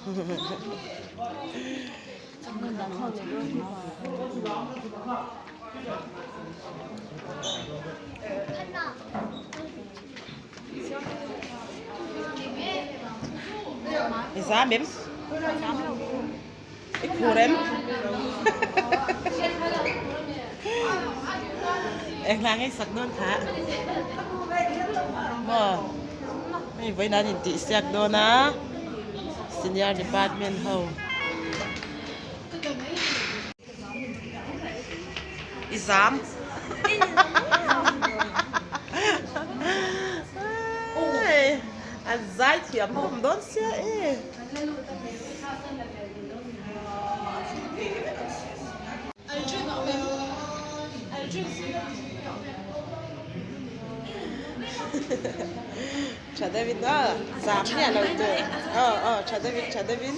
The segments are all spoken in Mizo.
I zam em? I khur em? Eng hla ngei sak dawn kha? Maw? Hei vawiin an intihsiak dawn a, senior department ho. I zam. An zai thiam hlawm dawn sia e. Tha deuhin a zam miah lo tur aw aw tha deuhin tha deuhin.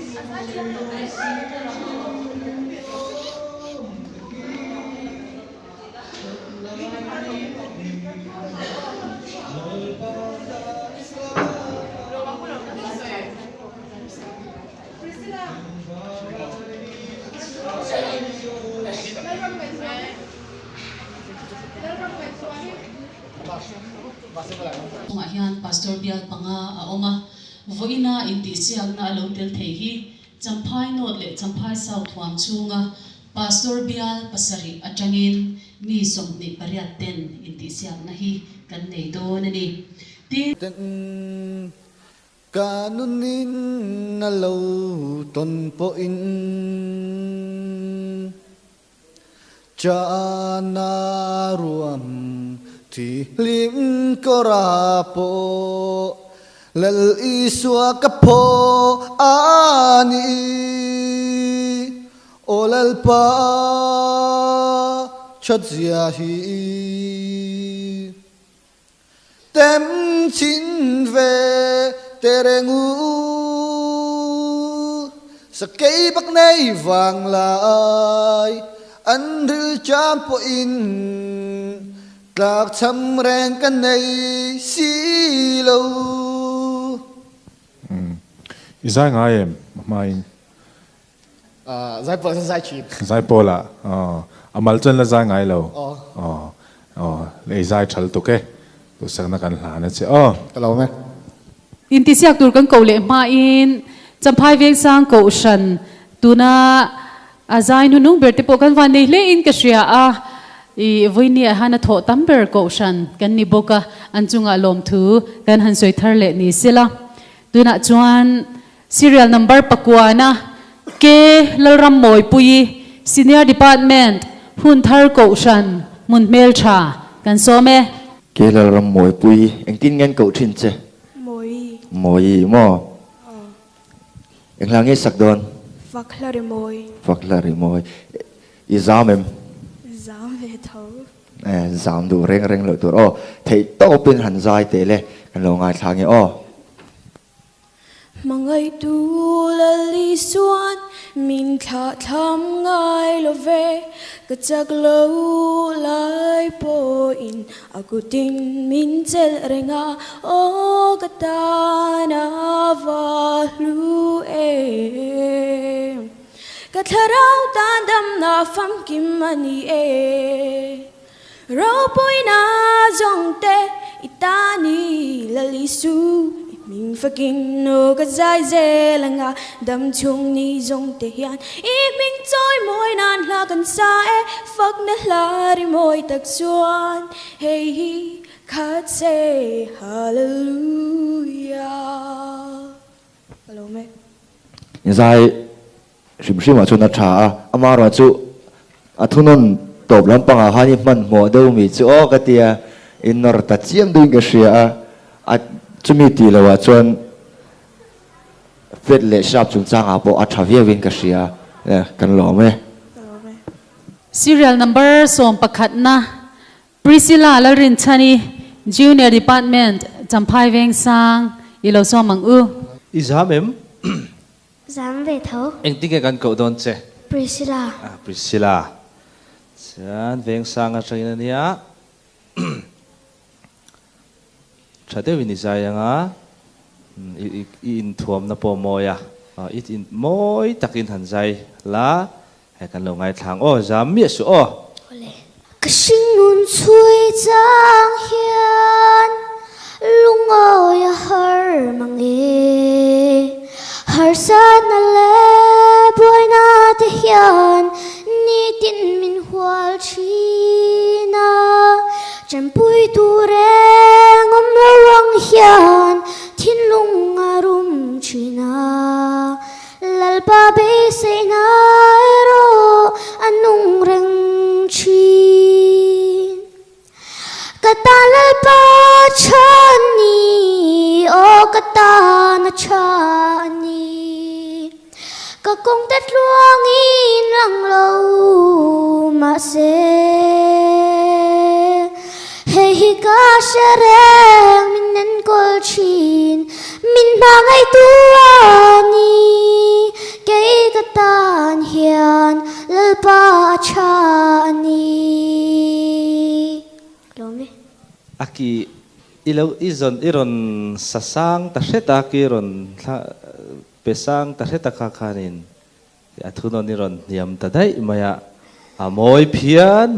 Chungah hian Pastor bial panga a awm a, vawiina intihsiakna a lo tel thei hi Champhai North leh Champhai South huam chhunga Pastor bial pasarih atangin mi 28 ten intihsiakna hi kan nei dawn a ni. Tin. Ten ka nunin a lo tawn pawhin Chana ruam thihlim kawra pawh Lal Isua ka phaw a ni. Aw Lalpa thatzia hi tem chhin ve tehreng u. Sakei bak nei vang lai an ril cham pawhin tlak cham reng ka nei si lo. I zai ngai em hmain? Zaipawl ah zai thin. Zaipawl ah a mal chuan la zai ngai lo. Aw lei zai thal tuk e. Duhsakna kan hlan a che aw. Ka lo me. Intihsiak tur kan koh leh hmain Champhai Vengsang Kohhran tuna a zai hnuhnung ber te pawh kan van nei hle in ka hria a, i vawinia ah hian a thawh tam ber Kohhran kan ni bawk a, an chungah lawmthu kan han sawi thar leh ni sela. Tunah chuan Serial number pakuana K Lalrammawipuii, Senior Department, Hunthar Kohhran, hmun hmeltha kan sawm e. K Lalrammawipuii, engtin nge an koh thin che? Mawi. Mawi maw? Aw. Eng hla nge sak dawn? Fak hla ri mawi. Fak hla ri mawi. I zam em? Zam ve tho. Eh, zam duh reng reng loh tur aw. Theih tawpin han zai teh le, kan lo ngaithla nge aw. Hmangaihtu Lal Isuan min thlah thlam ngai lo ve, ka chak lo lai pawhin a kutin min chelh reng a, aw ka tan a va hlu em. Ka thlarau tan damna famkim a ni e. Ropuina zawngte i ta ni Lal Isu, i hming fakin aw ka zai zel anga, dam chhung ni zawngte hian i hming chawi mawi nan hla kan sa e, fakna hla ri mawi tak chuan hei hi khat se Hallelujah. Ka lawm e. Zai Hrim hrimah chuan a tha a, amaherawh chu a thunawn tawp lampangah khan i hmanhmawh deuh mi chu aw ka tia, i nawr ta chiam deuhin ka hria a, a chumi tih lohah chuan flat leh sharp chungchangah pawh a tha viauin ka hria a, kan lawm e. Serial number 11 na Priscilla Lalrinchhani, Junior Department, Champhai Vengsang, i lo sawm ang u. I zam em? Zam ve tho. Engtin nge kan koh dawn che? Priscilla. Ah, Priscilla. Chuan Vengsang atangin a nia. Tha deuhin i zai ang a, i inthuamna pawh a mawi a. I in mawi takin han zai la hei kan lo ngaithlang aw zam miah suh aw. Awle. Ka hringnun chhui chang hian lungawi a har mang e. Harsatna leh buaina te hian nitin min hual thin a, tanpui tur eng awm lo ang hian thinlung a rum thin a. Lalpa beiseina erawh a nung reng thin. Ka tan Lalpa tha a ni, aw ka tan a tha a ni. Ka kawng te tluangin lang lo mahse, hei hi ka hre reng min enkawl thin, min hmangaihtu a ni. Kei ka tan hian Lalpa a tha a ni. Lawm e. A ki i lo i zawn i rawn sa sang ta hret a, ki rawn thla pe sang ta hret a kha khanin a thunawn i rawn hniam ta daih mai a, a mawi phian.